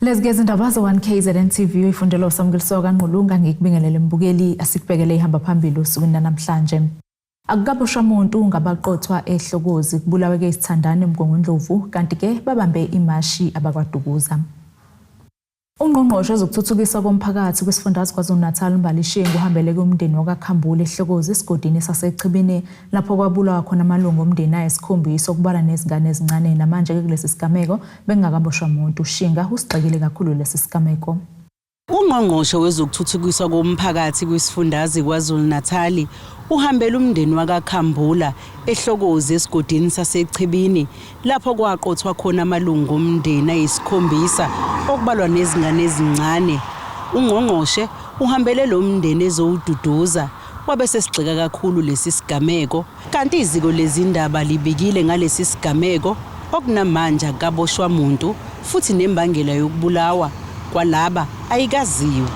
Lezi ke izindaba ze-1 KZN TV uyifundelwa uSamukeliso kaNgqulunga. Ngikubingelele mbukeli, asikubhekele ihamba phambili osukwini namhlanje. Akukaboshwa muntu ngabaqothwa eHlokozi, kubulawe-ke isithandani eMgungundlovu, kanti-ke babambe imashi abakwaDukuza. Ungqongqoshe wezokuthuthukiswa komphakathi kwisifundazwe KwaZulu-Natal uMbali Shinga uhambele kumndeni wakwaKhambule eHlokozi esigodini saseChibini lapho kwabulawa khona amalungu omndeni ayisikhombisa okubalwa nezingane ezincane. Namanje-ke kulesi sigameko bekungakaboshwa muntu. Shinga usigxekile kakhulu lesi sigameko. Ungqongqoshe wezokuthuthukiswa komphakathi kwisifundazwe KwaZulu-Natal uhambele umndeni wakaKhambula eHlokozi esigodini saseChibini lapho kwaqothwa khona amalungu omndeni ayisikhombisa okubalwa nezingane ezincane. Ungqongqoshe uhambele lo mndeni ezowududuza wabe sesigxeka kakhulu lesi sigameko, kanti iziko lezindaba libikile ngalesi sigameko okunamanje akukaboshwa muntu futhi nembangela yokubulawa kwalaba ayikaziwa.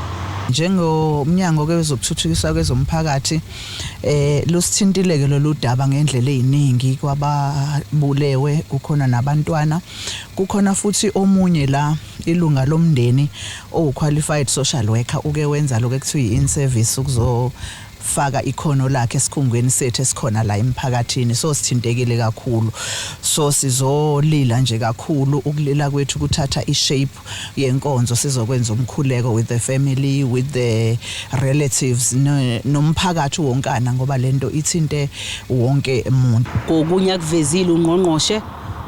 Njengomnyango wezokuthuthukiswa kwezomphakathi lusithintile-ke lolu daba ngendlela ey'ningi, kwababulewe kukhona nabantwana, kukhona futhi omunye la ilunga lomndeni owu-qualified social worker uke wenza lokho ekuthiwa i-in-service ukuzofaka ikhono lakhe esikhungweni sethu esikhona la emphakathini. So sithintekile kakhulu, so sizolila nje kakhulu. Ukulila kwethu kuthatha i-shape yenkonzo, sizokwenza umkhuleko with the family, with the relatives, nomphakathi wonkana, ngoba lento ithinte wonke umuntu. Kokunye akuvezile ungqongqoshe,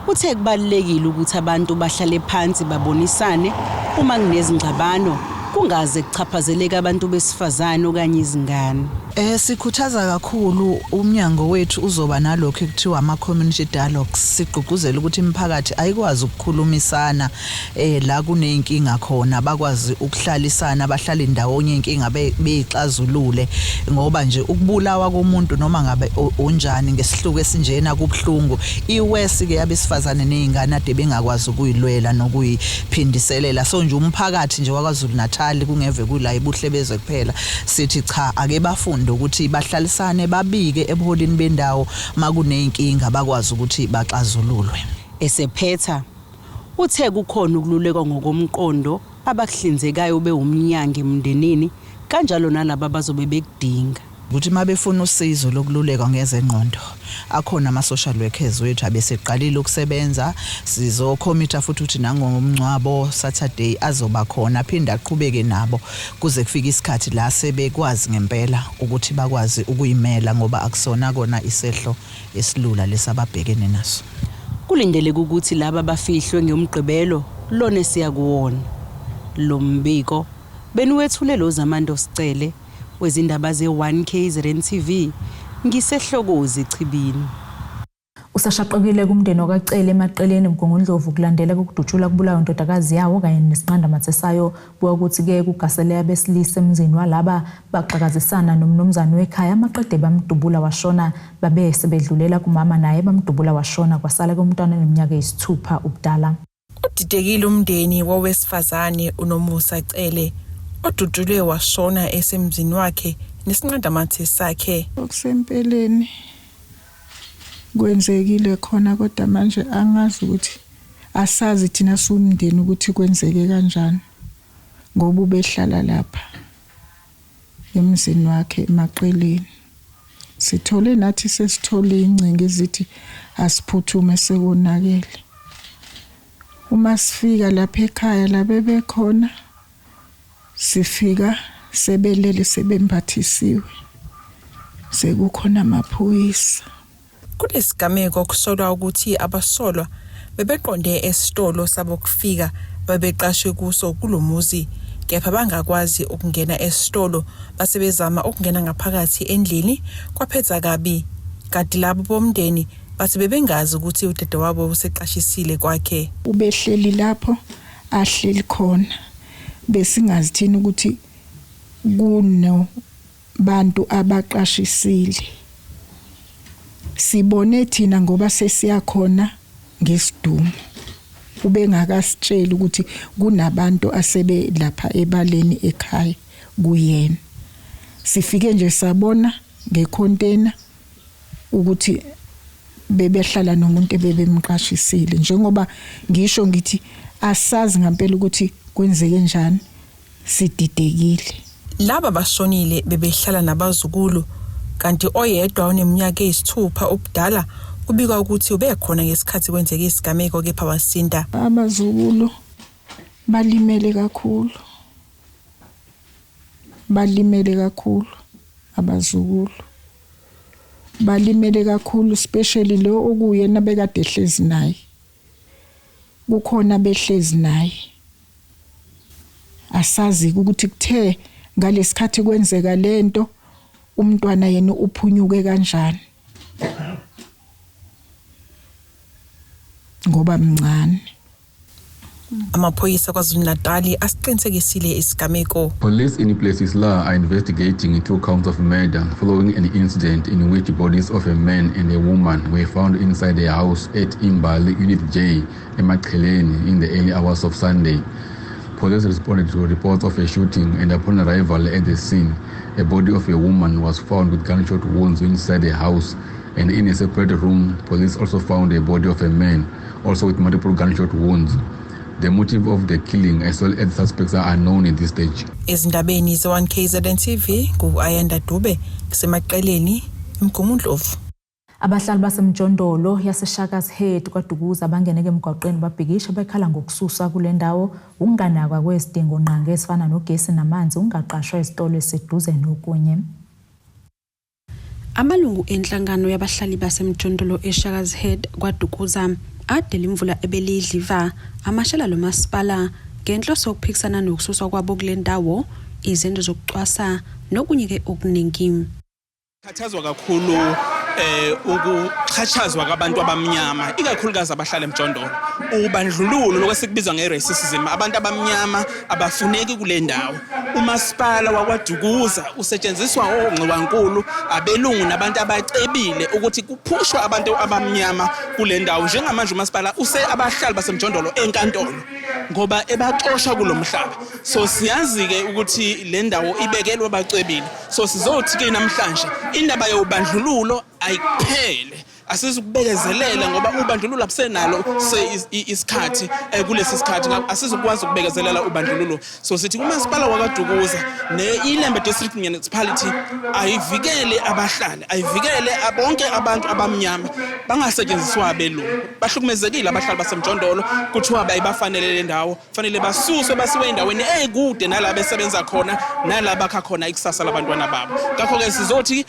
uthe kubalulekile ukuthi abantu bahlale phansi babonisane uma kunezingxabano, kungaze kuchaphazeleke abantu besifazane okanye izingane. Sikhuthaza kakhulu, umnyango wethu uzoba nalokho ekuthiwa ama community dialogues. Sigqugquzela ukuthi imiphakathi ayikwazi ukukhulumisana la kuneyinkinga khona, bakwazi ukuhlalisana, bahlale ndawonye, inkinga beyixazulule, ngoba nje ukubulawa komuntu noma ngabe unjani ngesihluku esinjena kubuhlungu. Iwesi ke abesifazane nezingane ade bengakwazi ukuyilwela nokuyiphindiselela. So nje umphakathi nje waKwaZulu Natal, kungeve kula eBuhlebezwe kuphela, sithi cha, ake bafunde ukuthi bahlalisane, babike ebuholini bendawo makuneyinkinga, bakwazi ukuthi baxazululwe. Esephetha, uthe kukhona ukululekwa ngokomqondo abakuhlinzekayo bewumnyango emndenini, kanjalo nalabo abazobe bekudinga. Ukuthi uma befuna usizo lokululekwa ngezengqondo, akhona ama-social workers wethu abeseqalile ukusebenza. Sizokhomitha futhi ukuthi nangomngcwabo Saturday azoba khona, aphinde aqhubeke nabo kuze kufike isikhathi la sebekwazi ngempela ukuthi bakwazi ukuyimela, ngoba akusona kona isehlo esilula lesababhekene naso. Kulindeleke ukuthi laba bafihlwe ngeMgqibelo lona esiya kuwona. Lo mbiko beniwethule lo Zamando Sicele wezindaba ze-1 KZN TV, ngiseHlokozi Chibini. Usashaqekile kumndeni wakwaCele eMaqeleni eMgungundlovu kulandela ukudutshulwa kubulawa indodakazi yawo kanye nesinqandamathe sayo. Buka ukuthi-ke kugasele abesilisa emzini walaba baxakazisana nomnumzane wekhaya, maqede bamdubula washona. Babe sebedlulela kumama naye bamdubula washona, kwasala umntwana oneminyaka eyisithupha ubudala. Udidekile umndeni wowesifazane uNomusa Cele odutshulwe washona esemzini wakhe nesinqandamathe sakhe. Okusempeleni kwenzekile khona, kodwa manje angazi ukuthi, asazi thina siwumndeni ukuthi kwenzeke kanjani, ngoba ubehlala lapha emzini wakhe eMaqeleni. Sithole nathi sesithole ingcingo ezithi asiphuthume, sekonakele. Uma sifika lapha ekhaya la bebekhona, sifika sebelele, sebembathisiwe, sekukhona amaphoyisa. Kulesigameko kusolwa ukuthi abasolwa bebeqonde esitolo sabokufika ababeqashwe kuso kulomuzi, kepha bangakwazi ukungena esitolo, base bezama ukungena ngaphakathi endlini, kwaphetha kabi. Kanti labo bomndeni bathi bebengazi ukuthi udadewabo useqashisile kwakhe. Ubehleli lapho ahleli khona, besingazi thina ukuthi kunobantu abaqashisile. Sibone thina ngoba sesiyakhona ngesidumo, ubengakasitsheli ukuthi kunabantu asebe lapha ebaleni ekhaya kuyena. Sifike nje sabona ngecontainer ukuthi bebehlala nomuntu ebebemqashisile. Njengoba ngisho ngithi asazi ngempela ukuthi Kwenzeke njani? Sididekile. Laba bashonile bebehlala nabazukulu, kanti oyedwa oneminyaka eyisithupha ubudala kubikwa ukuthi ubekhona ngesikhathi kwenzeka isigameko, kepha wasinda. Abazukulu balimele kakhulu, balimele kakhulu abazukulu, balimele kakhulu, especially lo okuyena bekade ehlezi naye. Kukhona behlezi naye, asazi ukuthi kuthe ngalesikhathi kwenzeka lento umntwana yena uphunyuke kanjani ngoba mncane. Amaphoyisa KwaZulu-Natali asiqinisekisile isigameko. Police in Plessislaer are investigating 2 counts of murder following an incident in which bodies of a man and a woman were found inside a house at Imbali Unit J, eMaqheleni, in the early hours of Sunday. Police responded to reports of a shooting, and upon arrival at the scene, a body of a woman was found with gunshot wounds inside the house, and in a separate room, police also found a body of a man, also with multiple gunshot wounds. The motive of the killing as well as suspects are unknown at this stage. Ezindabeni ze-1 KZN TV, ngu-Ayanda Dube, kuseMaqeleni, eMgungundlovu. Abahlali basemjondolo yaseShaka's Head KwaDukuza bangene emgwaqeni babhikisha bekhala ngokususwa kule ndawo, ukunganakwa kwezidingo ngqangi ezifana nogesi namanzi, ukungaqashwa ezitolo esiseduze nokunye. Amalungu enhlangano yabahlali basemjondolo eShaka's Head KwaDukuza adela imvula ebelidliva amashela lo masipala ngenhloso yokuphikisana nokususwa kwabo kule ndawo, izinto zokucwasa nokunye-ke okuningi. Khathazwa kakhulu ukuxhashazwa kwabantu abamnyama, ikakhulukazi abahlala emjondolo. Ubandlululo lokho esikubizwa nge-racism, abantu abamnyama abafuneki kule ndawo. Umasipala wakwaDukuza usetshenziswa ongxiwankulu, abelungu nabantu abacebile ukuthi kuphushwe abantu abamnyama kule ndawo. Njengamanje umasipala use abahlali basemjondolo enkantolo ngoba ebaxosha kulo mhlaba. So siyazi-ke ukuthi le ndawo ibekelwe abacebile. So sizothi-ke namhlanje indaba yobandlululo ayiphele. Asizukubekezelela ngoba ubandlululo abusenalo isikhathi kulesi sikhathi, asizukwazi ukubekezelela ubandlululo. So sithi umasipala wakwaDukuza ne-Ilembe District Municipality ayivikele abahlali, ayivikele bonke abantu abamnyama bangasetshenziswa abelungu. Bahlukumezekile abahlali basemjondolo, kuthiwa bayibafanele le ndawo, fanele basuswe basiwe endaweni eyikude nala besebenza khona nala bakha khona ikusasa labantwana babo. Ngakho-ke sizothi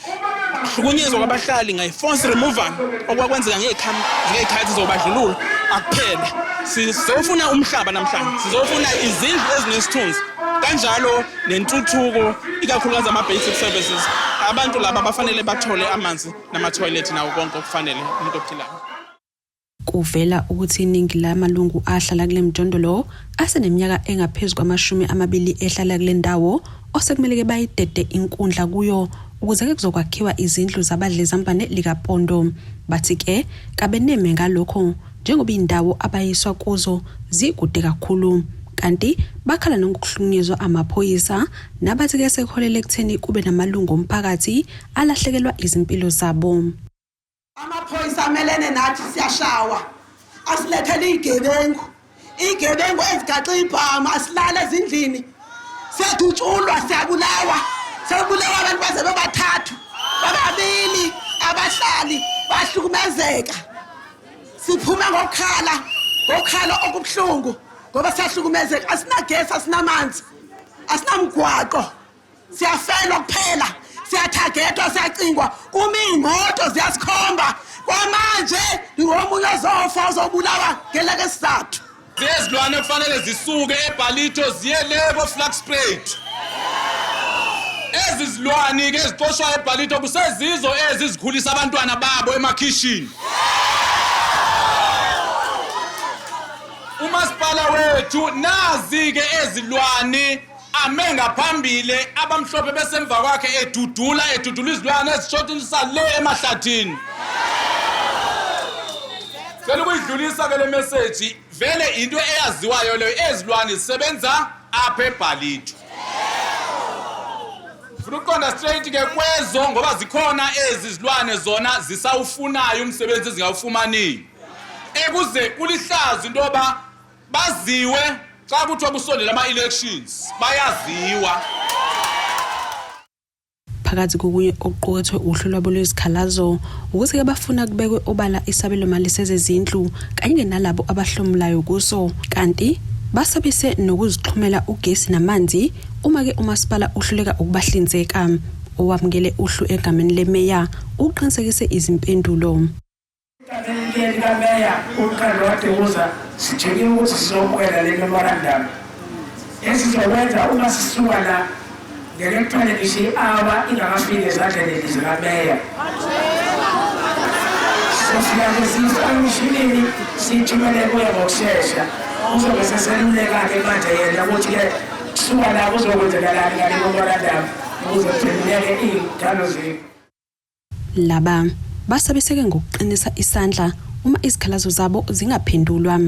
hlukunyezwa kwabahlali nge-force removal okwakwenzeka ngey'khathi zobandlululo akuphele. Sizofuna umhlaba namhlanje, sizofuna izindlu ezinesithunzi, kanjalo nentuthuko, ikakhulukazi ama-basic services. Abantu laba bafanele bathole amanzi nama-toilet nawo konke okufanele umuntu ophilayo. Kuvela ukuthi iningi lamalungu ahlala kule mjondolo aseneminyaka engaphezu kwama-20 ehlala kule ndawo, osekumele-ke bayidede inkundla kuyo ukuze-ke kuzokwakhiwa izindlu zabadlezambane likaPondo. Bathi-ke kabeneme ngalokho njengoba iy'ndawo abayiswa kuzo zikude kakhulu, kanti bakhala nangokuhlukunyezwa amaphoyisa nabathi-ke sekuholele ekutheni kube namalungu omphakathi alahlekelwa izimpilo zabo. Amaphoyisa amelene nathi, siyashawa, asilethele iy'gebengu, iy'gebengu ezigaxe ibhamu, asilale ezindlini, siyadutshulwa, siyabulawa, sebulawa abantu baze bebathathu, bababili, abahlali bahlukumezeka. Siphume ngokukhala, ngokukhala okubuhlungu ngoba siyahlukumezeka, asinagesi, asinamanzi, asinamgwaqo, siyafelwa kuphela, siyathagetwa, siyacingwa, kuma iy'moto ziyasikhomba. Kwamanje ngomunye ozofa ozobulawa ngeleke esizathu. Zezilwane kufanele zisuke eBallito ziye le ko-Flaxspruit. Ezi zilwane ke ezixoshwayo eBallito kusezizo ezizikhulisa abantwana babo emakhishini. Umasipala wethu nazi-ke ezilwane ame ngaphambili, abamhlophe besemva kwakhe, edudula edudula izilwane ezishotinisa le emahlathini. Cela ukuyidlulisa ke le message, vele into eyaziwayo leyo, ezilwane zisebenza apha eBallito. Funa ukuqonda straight ke kwezo ngoba zikhona ezi zilwane zona zisawufunayo umsebenzi ezingawufumaniyo. Ekuze kulihlazo into yoba baziwe Xa kuthiwa kusondela ama-elections bayaziwa. Phakathi kokunye okuqukethwe uhlu lwabo lwezikhalazo ukuthi-ke bafuna kubekwe obala isabelomali sezezindlu kanye nalabo abahlomulayo kuso, kanti basabise nokuzixhumela ugesi namanzi uma-ke umasipala uhluleka ukubahlinzeka. Owamukele uhlu egameni lemeya uqinisekise izimpendulo. Egameni likameya uMkhandlu waDukuza sijikile ukuthi sizomukela le memorandum. Esizokwenza uma sisuka la ngeke kuthwale ngisho i-hour ingakafiki ezandleni zikameya. Sofika-ke siyifake emshinini siyithumele kuye ngokushesha. Uzobe seseluleka-ke manje yena ukuthi-ke kusuka la kuzokwenzekalani ngale memorandum ukuze kuphenduleke iy'khalo zethu. Laba basabiseke ngokuqinisa isandla uma izikhalazo zabo zingaphendulwa.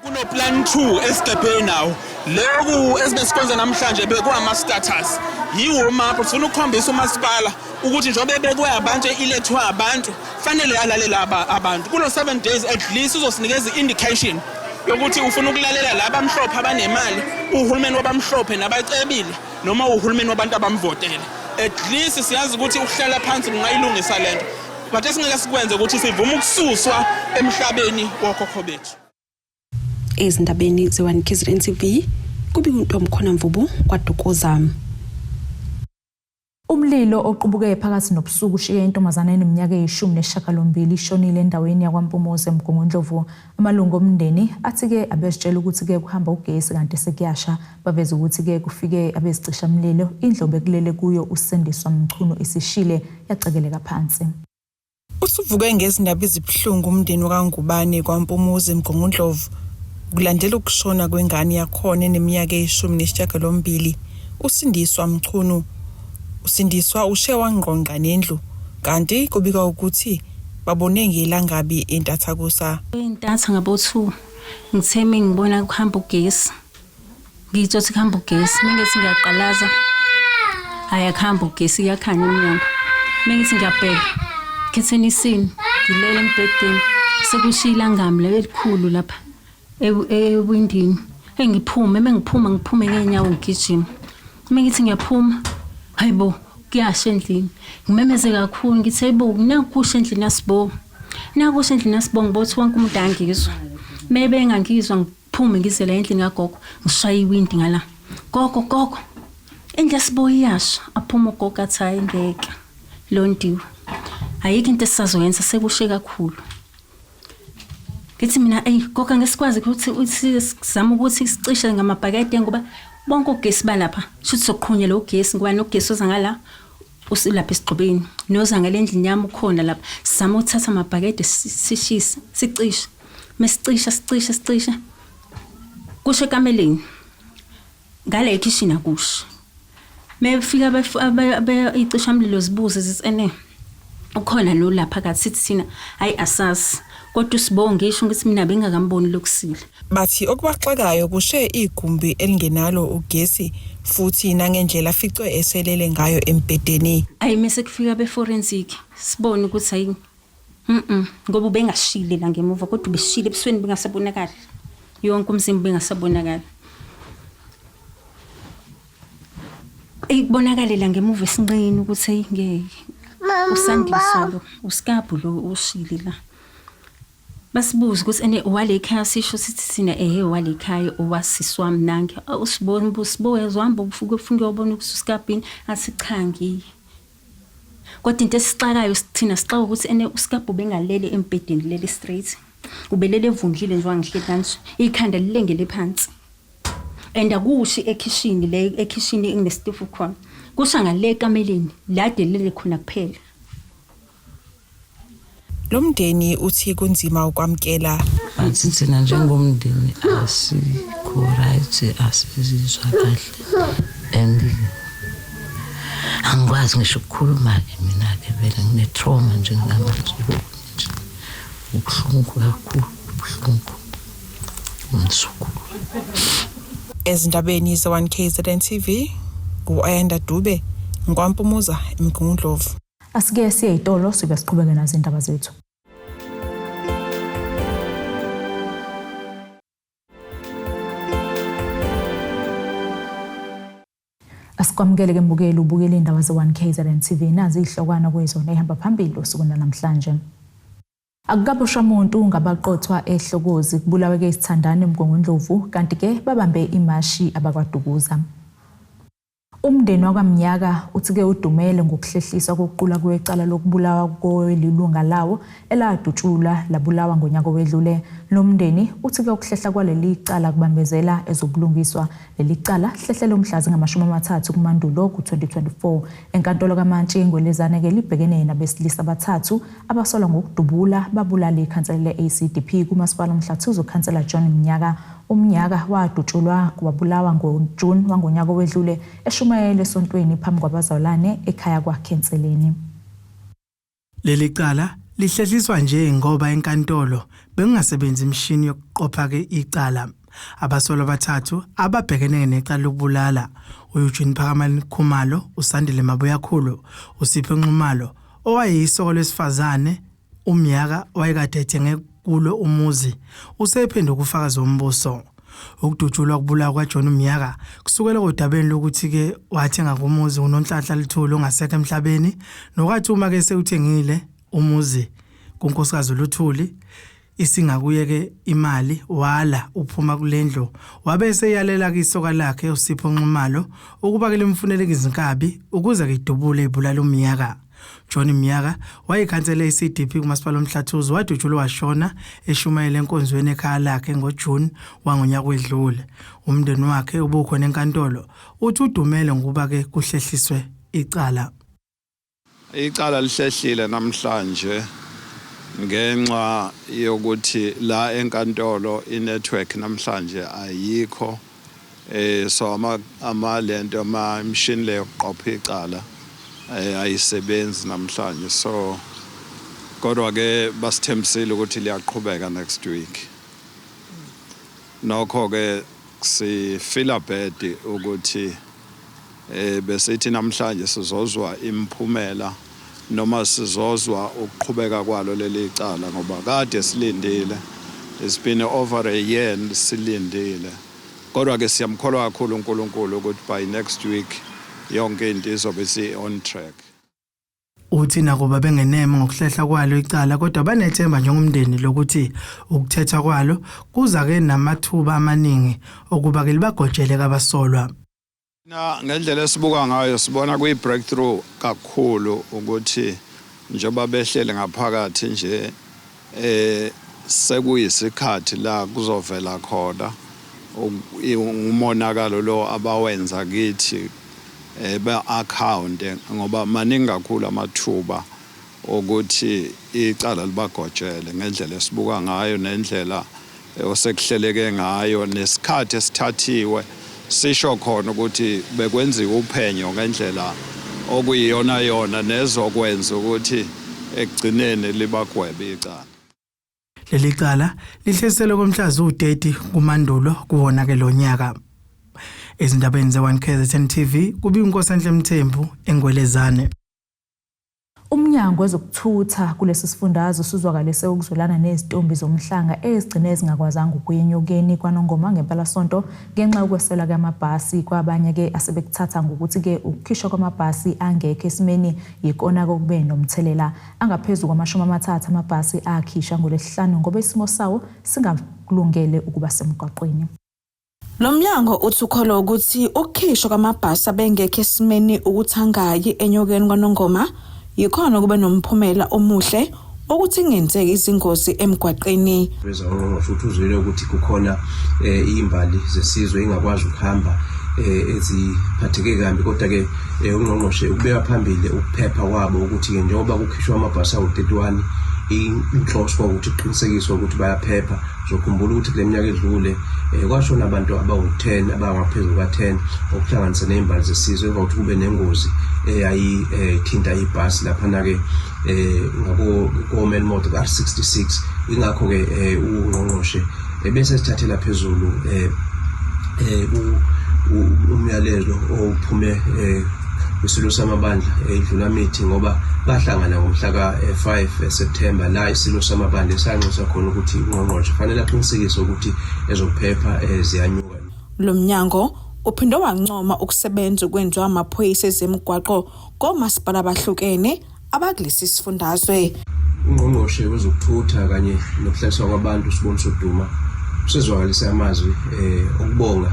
Kuno plan 2 esiqepheni nawo. Lokhu esibesikwenza namhlanje bekuwama status. Yiwo mapho sifuna ukukhombisa umasipala ukuthi njengoba ebekwe abantu elethwa abantu fanele alalele abantu. Kulo 7 days at least uzosinikeza i-indication yokuthi ufuna ukulalela laba abamhlophe abanemali, uhulumeni wabamhlophe nabacebile noma uhulumeni wabantu abamvotele. At least siyazi ukuthi ukuhlala phansi kungayilungisa lento. But esingeke sikwenze ukuthi sivume ukususwa emhlabeni wokhokho bethu. Ezindabeni ze-1 KZN TV kubika uNtomkhona Mvubu kwaDukuza. Umlilo oqubuke phakathi nobusuku ushiye intombazane eneminyaka eyi-18 ishonile endaweni yakwaMpumuza eMgungundlovu. Amalungu omndeni athi-ke abezitshela ukuthi-ke kuhamba ugesi kanti sekuyasha. Baveza ukuthi-ke kufike abezicishamlilo indlu bekulele kuyo uSindiswa Mchunu isishile yacekeleka phansi. Usuvuke ngezindaba ezibuhlungu umndeni wakaNgubane kwaMpumuza eMgungundlovu kulandela ukushona kwengane yakhona eneminyaka eyi-18 uSindiswa Mchunu. Usindiswa ushe wangqongqa nendlu kanti kubikwa ukuthi babone ngelangabi entathakusa. Intatha ngabo 2 ngithe mengibona kuhamba ugesi ngithothi kuhamba ugesi mengithi ngiyaqalaza ayakuhamba ugesi iyakhanya umnyango mengithi ngiyabheka khetheni isini ngilele embhedeni sekushiya ilangabi elikhulu lapha ewindini engiphume mengiphuma ngiphume ngeenyawo ngigijima mengithi ngiyaphuma hayibo kuyasha endlini ngimemeze kakhulu ngithi hayibo nakusha endlini yasibo nakusha endlini yasibo ngibothi wonke umuntu angizwa maybe engangizwa ngiphume ngize la endlini kagogo ngishaya iwindi ngala gogo gogo indlu yasibo iyasha aphuma ugogo athi hayi ngeke londiwe ayikho into esisazoyenza sekushe kakhulu. Ngithi mina ey gogo ngesikwazi ukuthi sizame ukuthi sicishe ngamabhakede ngoba bonke ugesi balapha shuthi soqhunyela ugesi ngoba nogesi oza ngala usilapha esigxobeni noza ngale endlini yami ukhona lapha sizama ukuthatha amabhakede sishise sicishe mesicisha sicisha sicisha kusho ekameleni ngale ekhishini akusho mefika icishamlilo zibuze zithi ene ukhona lo lapha kathi sithi thina hayi asazi kodwa usibonge ngisho ngithi mina bengakamboni lokusile. Bathi okubaxakayo kushe igumbi elingenalo ugesi futhi nangendlela aficwe eselele ngayo embhedeni. Ayi mase kufika be forensic sibone ukuthi hayi ngoba ubengashile la ngemuva kodwa ubeshile ebusweni bengasabonakali yonke umzimba bengasabonakali. Ikubonakale la ngemuva esinqeni ukuthi ngeke uSandiswa lo uSkabhu lo ushile la. Basibuza ukuthi ene wale ekhaya sisho sithi sina ehe wale ekhaya owasiswa mnange usibona usiboya zohamba ufuke ufuna uyobona ukuthi uSkabhini athi cha ngiye. Kodwa into esixakayo sithina sixaka ukuthi ene uSkabhu bengalele embhedeni leli straight. Ubelele evundlile nje wangihleli kanje ikhanda lilengele phansi. And akushi ekhishini le ekhishini enginesitofu khona. Kusha ngale ekameleni la delele khona kuphela. Lo mndeni uthi kunzima ukwamkela. Bathi thina njengomndeni asikho right, asizizwa kahle and angikwazi ngisho ukukhuluma-ke mina-ke vele ngine-trauma nje nginamanje nje ubuhlungu kakhulu ubuhlungu umzukulu. Ezindabeni ze-1 KZN TV ngu-Ayanda Dube ngwaMpumuza eMgungundlovu. Asike siye ey'tolo sibe siqhubeke nazo izindaba zethu. Asikwamukele ke mbukeli ubukele indaba ze-1 KZN TV nazi izihlokwana kuyizona ehamba phambili osukwini lwanamhlanje. Akukaboshwa muntu ngabaqothwa eHlokozi kubulaweke isithandani eMgungundlovu kanti-ke babambe imashi abakwaDukuza. Umndeni wakwaMnyaka uthi-ke udumele ngokuhlehliswa kokuqulwa kwecala lokubulawa kwelilunga lawo eladutshulwa labulawa ngonyaka owedlule. Lo mndeni uthi-ke ukuhlehla kwaleli cala kubambezela ezobulungiswa. Leli cala lihlehlele umhla zingama-30 kuMandulo ku-2024. Enkantolo kaMantshi eNgwelezane-ke libhekene nabesilisa abathathu abasolwa ngokudubula babulala ikhansela le-ACDP kuMasipala uMhlathuze uKhansela John Mnyaka. UMnyaka wadutshulwa wabulawa ngoJuni wangonyaka owedlule eshumayela esontweni phambi kwabazalwane ekhaya kwakhe eNseleni. Leli cala lihlehliswa nje ngoba enkantolo bekungasebenzi imishini yokuqopha-ke icala. Abasolwa abathathu ababhekene necala lokubulala u-Eugene Phakamani Khumalo, uSandile Mabuyakhulu, uSipho Nxumalo owayeyisoka lwesifazane uMyaka wayekade ethenge kulo umuzi usephenduka ufakazi wombuso. Ukudutshulwa kubulawa kwaJohn Myaka kusukela kodabeni lokuthi-ke wathenga kumuzi uNonhlanhla Luthuli ongasekho emhlabeni nokwathi uma-ke sewuthengile umuzi kunkosikazi Luthuli isingakuye-ke imali wala uphuma kule ndlu wabe eseyalela-ke isoka lakhe uSipho Nxumalo ukuba-ke limfunele izinkabi ukuze ke idubule ibulala uMyaka. John Myaka wayekhansela i-CDP kumasipala uMhlathuze wadutshulwa washona eshumayela enkonzweni ekhaya lakhe ngoJune wangonyaka wedlule. Umndeni wakhe ubukhona enkantolo uthi udumele ngokuba-ke kuhlehliswe icala. Icala lihlehlile namhlanje ngenxa yokuthi la enkantolo inetwork namhlanje ayikho so ama ama lento ama imishini leyo yokuqopha icala ayisebenzi namhlanje, so kodwa ke basithembisile ukuthi liyaqhubeka next week. Nokho ke si feel bad ukuthi besithi namhlanje sizozwa imiphumela noma sizozwa ukuqhubeka kwalo leli cala ngoba kade silindile. It's been over a year silindile, kodwa ke siyamkholwa kakhulu uNkulunkulu ukuthi by next week yonke into izobe si on track. Uthi nakuba bengeneme ngokuhlehla kwalo icala kodwa banethemba njengomndeni lokuthi ukuthethwa kwalo kuza-ke namathuba amaningi okuba-ke libagojele kabasolwa. Na ngendlela esibuka ngayo sibona kuyi breakthrough kakhulu ukuthi njengoba behlele ngaphakathi nje sekuyisikhathi la kuzovela khona umonakalo lo abawenza kithi ba account, ngoba maningi kakhulu amathuba ukuthi icala libagojele ngendlela esibuka ngayo nendlela osekuhleleke ngayo nesikhathi esithathiwe sisho khona ukuthi bekwenziwa uphenyo ngendlela okuyiyona yona nezokwenza ukuthi ekugcineni libagwebe icala. Leli cala lihleselwe komhla ziwu-30 kuMandulo kuwona-ke lo nyaka. Ezindabeni ze-1 KZN TV kubika uNkosenhle Mthembu eNgwelezane. Umnyango wezokuthutha kulesi sifundazwe usuzwakalise ukuzwelana nezintombi zomhlanga ezigcine zingakwazanga ukuya eNyokeni kwaNongoma ngempelasonto ngenxa yokweswela kwamabhasi. Kwabanye-ke asebekuthatha ngokuthi-ke ukukhishwa kwamabhasi angekho esimeni yikona kokube nomthelela. Angaphezu kwama-30 amabhasi akhishwa ngoLwesihlanu ngoba isimo sawo singakulungele ukuba semgwaqweni. Lo mnyango uthi ukholwa ukuthi ukukhishwa kwamabhasi abengekho esimeni ukuthi angayi eNyokeni kwaNongoma yikhona kube nomphumela omuhle ukuthi kungenzeki izingozi emgwaqeni. Veza ungqongqoshe ukuthi uzwile ukuthi kukhona imbali zesizwe ingakwazi ukuhamba eziphatheke kambi, kodwa ke ungqongqoshe ukubeka phambili ukuphepha kwabo ukuthi ke njengoba kukhishwa amabhasi awu-31 inhloso ukuthi kuqinisekiswe ukuthi bayaphepha. Uzokhumbula ukuthi kule minyaka edlule kwashona abantu abawu-10, abangaphezulu kuka-10, okuhlanganise ney'mbali zesizwe emva kokuthi kube nengozi eyayithinta ibhasi laphana-ke ngako koMelmoth ku-R66. Ingakho-ke ungqongqoshe bese sithathela phezulu umyalezo ophume kwisilo samabandla eDlulamithi, ngoba bahlangana ngomhla ka-5 September la isilo samabandla esanxusa khona ukuthi ungqongqoshe fanele aqinisekise ukuthi ezokuphepha ziyanyuka. Lo mnyango Uphinde wancoma ukusebenza okwenziwa amaphoyisa ezemigwaqo komasipala abahlukene abakulesi sifundazwe. Ungqongqoshe wezokuthutha kanye nokuhlaliswa kwabantu uSiboniso Duma usezwakalise amazwi okubonga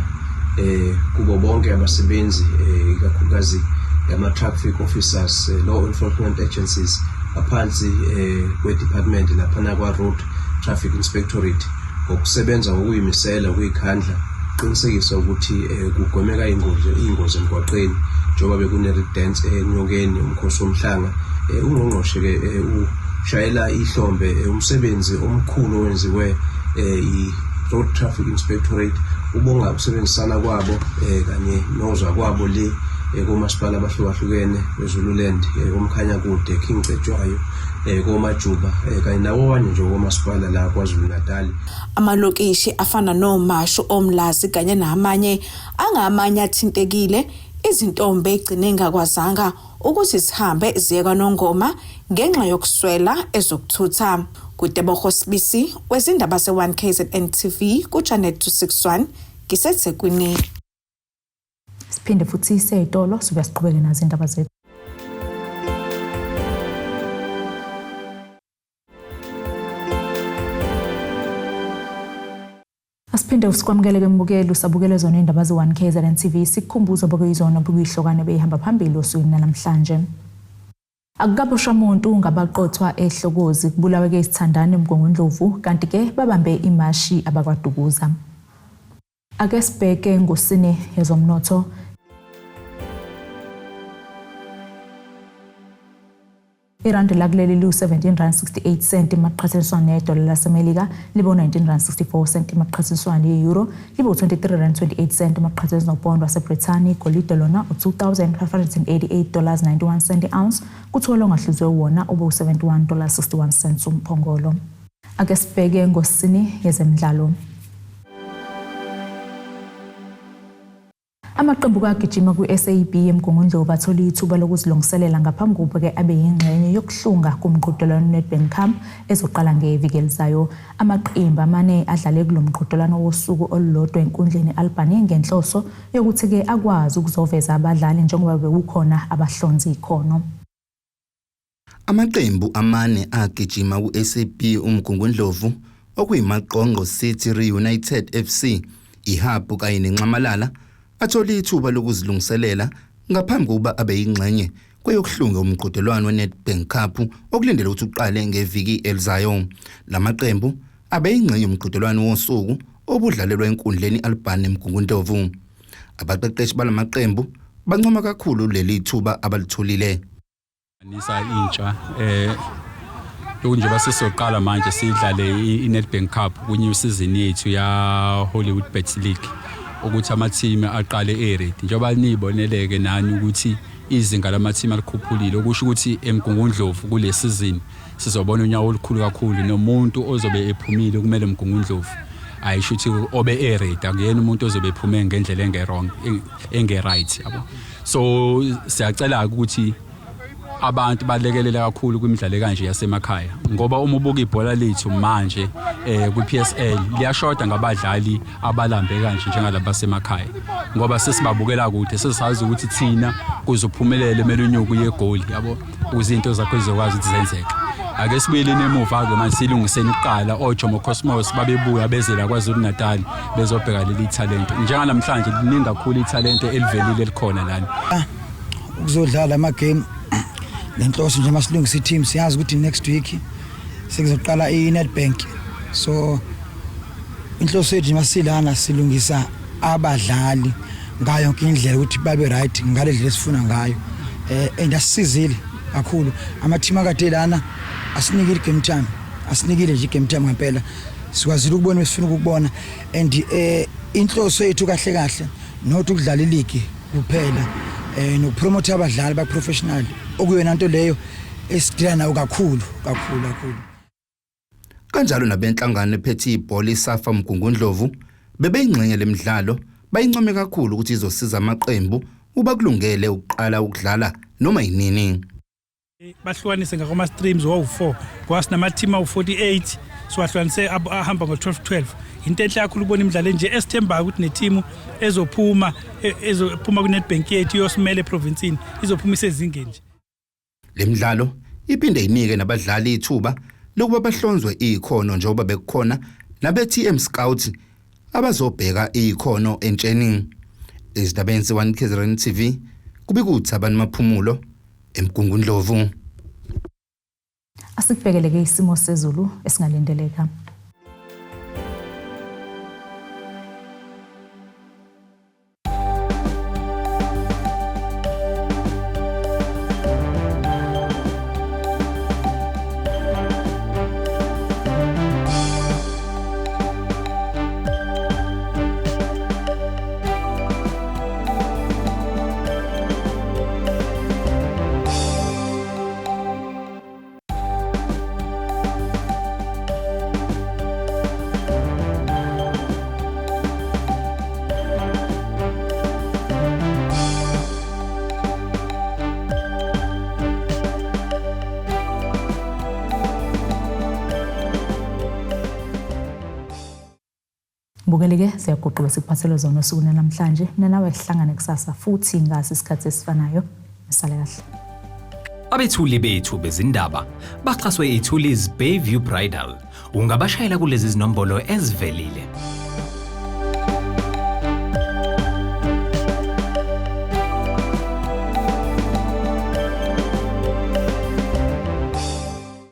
kubo bonke abasebenzi, ikakhulukazi ama-traffic officers, law enforcement agencies ngaphansi kwe-department laphana kwa-Road Traffic Inspectorate, ngokusebenza ngokuyimisela ukuyikhandla qinisekisa ukuthi kugwemeka iy'ngozi emgwaqeni njengoba bekune-reed dance eNyokeni, umkhosi womhlanga. Ungqongqoshe-ke ushayela ihlombe umsebenzi omkhulu owenziwe i-Road Traffic Inspectorate, ubonga ukusebenzisana kwabo kanye nozakwabo le komasipala abahlukahlukene beZululand, koMkhanyakude, King Cetshwayo, koMajuba, kanye nawo abanye nje komasipala la KwaZulu Natal. Amalokishi afana noMashu, oMlazi kanye namanye angamanye athintekile, izintombi egcine ingakwazanga ukuthi zihambe ziye kwaNongoma ngenxa yokuswela ezokuthutha. KuTebogo Sibisi wezindaba ze-1 KZN TV ku-Channel 261 ngiseThekwini. Siphinde futhi seyitolo sibuya siqhubeke nazo indaba zethu. Asiphinde sikwamukele ke mbukeli, usabukele zona indaba ze-1 KZN TV. Sikukhumbuza bokuyizona bukuyihlokane beyihamba phambili osukwini namhlanje. Akukaboshwa muntu ngabaqothwa eHlokozi, kubulawe-ke isithandane eMgungundlovu, kanti-ke babambe imashi abakwaDukuza. Ake sibheke ngosini yezomnotho. Irandi lakuleli liwu-17 rand 68 cent maqhathaniswa nedola laseMelika, libe u-19 rand 64 cent maqhathaniswa ne-euro, libe u-23 rand 28 cent maqhathaniswa nopondo waseBrithani. Igolide lona u-2588 dollars 91 cent ounce, kuthiwa longahluzwe wona ube u-71 dollars 61 cents umphongolo. Ake sibheke ngosini yezemidlalo. Amaqembu kagijima kwi-SAB eMgungundlovu athola ithuba lokuzilungiselela ngaphambi kokuba-ke abe yingxenye yokuhlunga kumqhudelwano Nedbank Cup ezoqala ngeviki elizayo. Amaqembu amane adlale kulo mqhudelwano wosuku olulodwa enkundleni e-Albany ngenhloso yokuthi-ke akwazi ukuzoveza abadlali njengoba bekukhona abahlonza ikhono. Amaqembu amane agijima ku-SAB uMgungundlovu, okuyiMaqonqo City Reunited FC, iHub kanye neNxamalala, athola ithuba lokuzilungiselela ngaphambi kokuba abe yingxenye kweyokuhlunga umqhudelwano weNedbank Cup okulindelwe ukuthi uqale ngeviki elizayo. Lamaqembu abe yingxenye yomqhudelwano wosuku obudlalelwa enkundleni Albany eMgungundlovu. Abaqeqeshi balamaqembu bancoma kakhulu leli thuba abalitholile. Nisa intsha lokhu nje basisoqala manje sidlale i-Nedbank Cup ku-new season yethu ya Hollywoodbets League, ukuthi ama-team aqale e-ready njengoba niyiboneleke nani ukuthi izinga lama-team alikhuphulile, okusho ukuthi eMgungundlovu kule season sizobona unyawo olukhulu kakhulu, nomuntu ozobe ephumile kumele eMgungundlovu ayisho ukuthi obe e-ready, akuyena umuntu ozobe ephume ngendlela enge-wrong, enge-right, yabo. So siyacela ukuthi abantu balekelela kakhulu kwimidlalo kanje yasemakhaya, ngoba uma ubuka ibhola lethu manje kwi-PSL liyashoda ngabadlali abalambe kanje njengalaba basemakhaya, ngoba sesibabukela kude, sesisazi ukuthi thina kuzophumelela emele unyuku yegoli, yabo, ukuze izinto zakho zizokwazi ukuthi zenzeke. Ake sibuyeleni emuva-ke manje silungiseni kuqala. OJomo Cosmos babebuya bezela KwaZulu Natal bezobheka leli talente, njenganamhlanje liningi kakhulu ithalente elivelile elikhona lana. Ukuzodlala ama-game lenhloso nje masilungisa i-team, siyazi ukuthi next week sekuzoqala i-Nedbank, so inhloso yethu masilana silungisa abadlali ngayo yonke indlela ukuthi babe right ngale ndlela esifuna ngayo, and asisizile kakhulu ama-team akade lana, asinikile game time, asinikile nje game time ngempela, sikwazile ukubona esifuna ukubona. And inhloso yethu kahle kahle not ukudlala iligi kuphela, nokupromote abadlali ba professional, okuyona nto leyo esidila nayo kakhulu kakhulu kakhulu. Kanjalo nabenhlangano ephethe ibhola iSafa Mgungundlovu bebeyingxenye lemidlalo, bayincome kakhulu ukuthi izosiza amaqembu uba kulungele ukuqala ukudlala noma yinini. Bahlukanise ngakoma streams wawu-4, kwasinama team awu-48. Siwahlukanise ahamba ngo-12 12. Into enhle kakhulu ukubona imidlalo enje, esithembayo ukuthi nethimu ezophuma ku-Nedbank yethu iyosimela eprovinsini izophuma isezingeni nje. Le midlalo iphinde inike nabadlali ithuba lokuba bahlonzwe ikhono, njengoba bekukhona nabe-TM Scouts abazobheka ikhono entsheni. Ezindabeni ze-1 KZN TV, kubikuthi Maphumulo eMgungundlovu. Asikubhekeleke isimo sezulu esingalindeleka. Mbukeli-ke, siyaguquka sikuphathele zona osukwini namhlanje. Mina nawe sihlangane kusasa futhi ngasi isikhathi esifanayo. Nisale kahle. Abethuli bethu bezindaba baxhaswe iThulis Bayview Bridal. Ungabashayela kulezi zinombolo ezivelile.